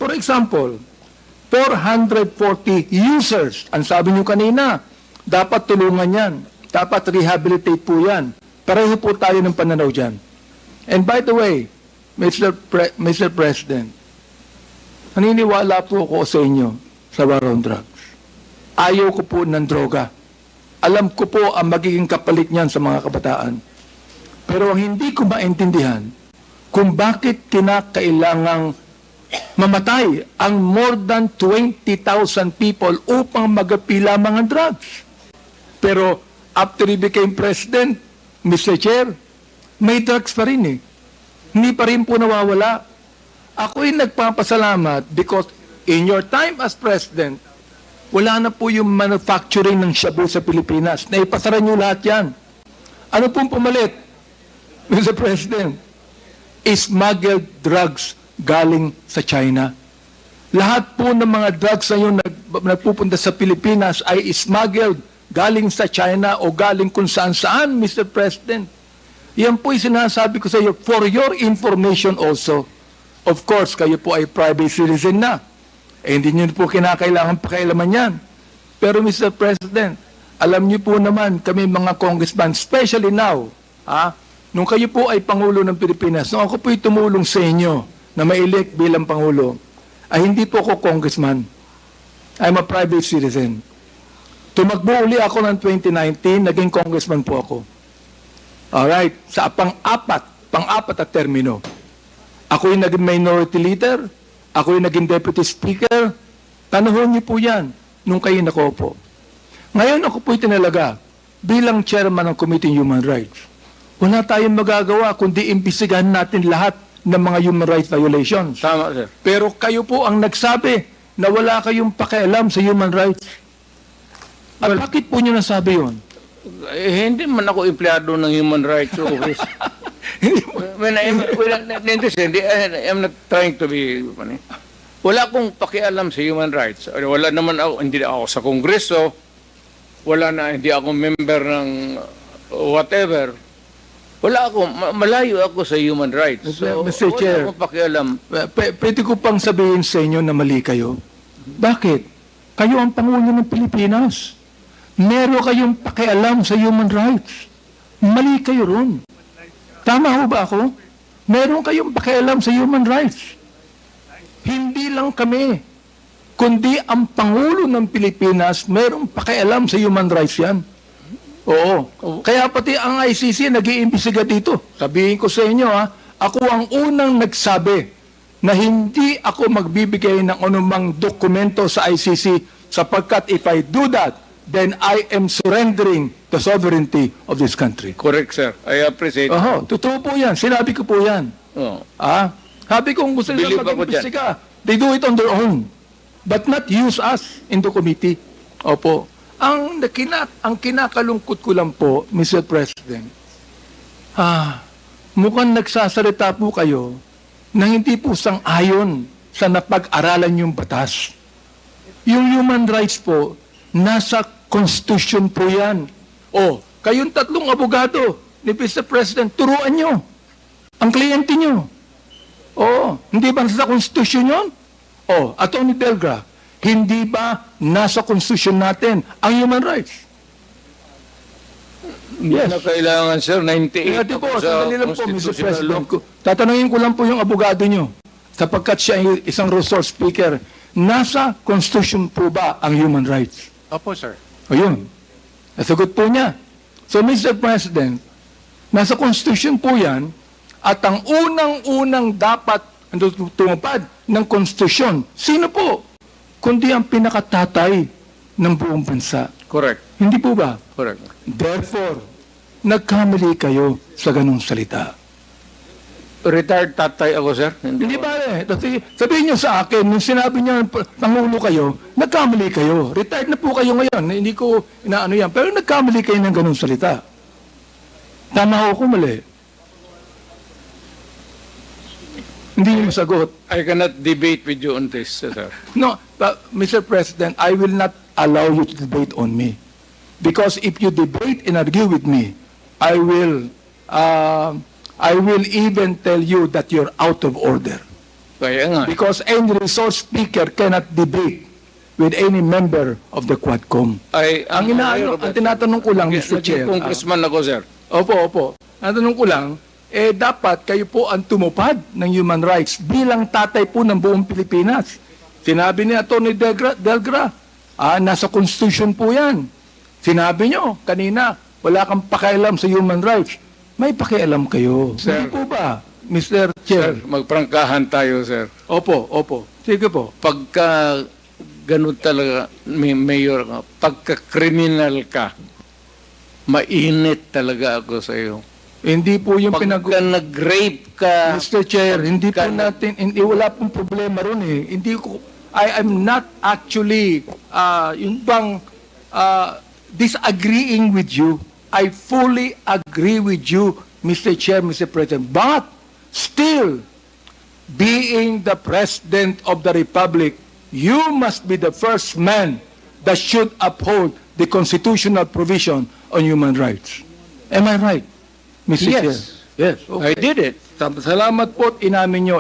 For example, 440 users. Ang sabi nyo kanina, dapat tulungan yan. Dapat rehabilitate po yan. Pareho po tayo ng pananaw dyan. And by the way, Mr. President, naniniwala po ako sa inyo sa war on drugs. Ayaw ko po ng droga. Alam ko po ang magiging kapalit niyan sa mga kabataan. Pero ang hindi ko maintindihan, kung bakit kinakailangang mamatay ang more than 20,000 people upang magapila mga drugs. Pero after he became president, Mr. Chair, may drugs pa rin eh. Hindi pa rin po nawawala. Ako'y nagpapasalamat because in your time as president, wala na po yung manufacturing ng shabu sa Pilipinas. Naipasara nyo lahat yan. Ano pong pumalit, Mr. President? Smuggled drugs galing sa China. Lahat po ng mga drugs na yung nagpupunta sa Pilipinas ay smuggled galing sa China o galing kung saan-saan, Mr. President. Yan po'y sinasabi ko sa iyo for your information also. Of course, kayo po ay private citizen na. Eh, hindi nyo po kinakailangan pakialaman yan. Pero Mr. President, alam nyo po naman kami mga congressman, especially now, nung kayo po ay Pangulo ng Pilipinas, nung ako po'y tumulong sa inyo na ma-elect bilang Pangulo, ay hindi po ako congressman. I'm a private citizen. Tumakbo uli ako ng 2019, naging congressman po ako. Alright, sa pang-apat at termino. Ako'y naging minority leader, ako'y naging deputy speaker. Tanahon niyo po yan nung kayo nakaupo. Ngayon ako po'y tinalaga bilang chairman ng Committee on Human Rights. Wala tayong magagawa kundi imbisigahan natin lahat ng mga human rights violations. Tama, sir. Pero kayo po ang nagsabi na wala kayong pakialam sa human rights. At bakit po nyo nasabi yun? Eh, hindi man ako empleyado ng human rights office. I'm not trying to be funny. Wala akong pakialam sa human rights. Wala naman ako, hindi ako sa Kongreso. Hindi ako member ng whatever. Wala ako, malayo ako sa human rights. So, Mr. Chair, wala akong pakialam. Pwede ko pang sabihin sa inyo na mali kayo. Bakit? Kayo ang Pangulo ng Pilipinas. Meron kayong pakialam sa human rights. Mali kayo ron. Tama ho ba ako? Meron kayong pakialam sa human rights. Hindi lang kami, kundi ang Pangulo ng Pilipinas, merong pakialam sa human rights yan. Oo. Kaya pati ang ICC nag-iimbestiga dito. Sabihin ko sa inyo, ako ang unang nagsabi na hindi ako magbibigay ng anumang dokumento sa ICC sapagkat if I do that, then I am surrendering the sovereignty of this country. Correct, sir. I appreciate it. Totoo po yan. Sinabi ko po yan. Sabi ko, kung gusto nila mag-imbestiga, they do it on their own. But not use us in the committee. Opo. Ang kinakalungkot ko lang po, Mr. President, mukhang nagsasalita po kayo na hindi po sang-ayon sa napag-aralan yung batas. Yung human rights po, nasa Constitution po yan. Kayong tatlong abogado ni Mr. President, turuan nyo ang kliyente nyo. Hindi ba nasa Constitution yun? Attorney Delgra, hindi ba nasa Constitution natin ang human rights? Yes. Na kailangan, sir, 98 Kaya po, sandali lang po, Mr. President. Tatanungin ko lang po yung abogado nyo, sapagkat siya ay isang resource speaker, nasa Constitution po ba ang human rights? Opo, sir. Ayun. Nasagot po niya. So, Mr. President, nasa Constitution po yan, at ang unang-unang dapat tumupad ng Constitution, sino po? Kundi ang pinakatatay ng buong bansa. Correct. Hindi po ba? Correct. Therefore, nagkamali kayo sa ganung salita. Retired tatay ako, sir. Hindi ba sabihin niyo sa akin, nung sinabi niyo Pangulo kayo, nagkamali kayo. Retired na po kayo ngayon. Hindi ko inaano yan. Pero nagkamali kayo ng ganung salita. Tama ako mali. Hindi niyo masagot. I cannot debate with you on this, sir. No, but Mr. President, I will not allow you to debate on me. Because if you debate and argue with me, I will even tell you that you're out of order. Kaya nga. Because any resource speaker cannot debate with any member of the Quadcom. Ang tinatanong ko lang, Mr. Chair. Congressman ako, sir. Opo. Ang tanong ko lang, dapat kayo po ang tumupad ng human rights bilang tatay po ng buong Pilipinas. Sinabi ni Atty. Delgra, nasa Constitution po yan. Sinabi nyo kanina, wala kang pakialam sa human rights. May pakialam kayo. Sir. Hindi po ba, Mr. Chair? Sir, magprangkahan tayo, sir. Opo. Sige po. Pagka ganun talaga, Mayor, pagka-criminal ka, mainit talaga ako sa iyo. Hindi po yung Pagka nag-rape ka, Mr. Chair, hindi po natin, wala pong problema ron eh. I am not actually, yung bang, disagreeing with you. I fully agree with you, Mr. Chair, Mr. President. But, still, being the President of the Republic, you must be the first man that should uphold the constitutional provision on human rights. Am I right, Mr. Chair? yes, Yes. I did it. Salamat po, inamin nyo.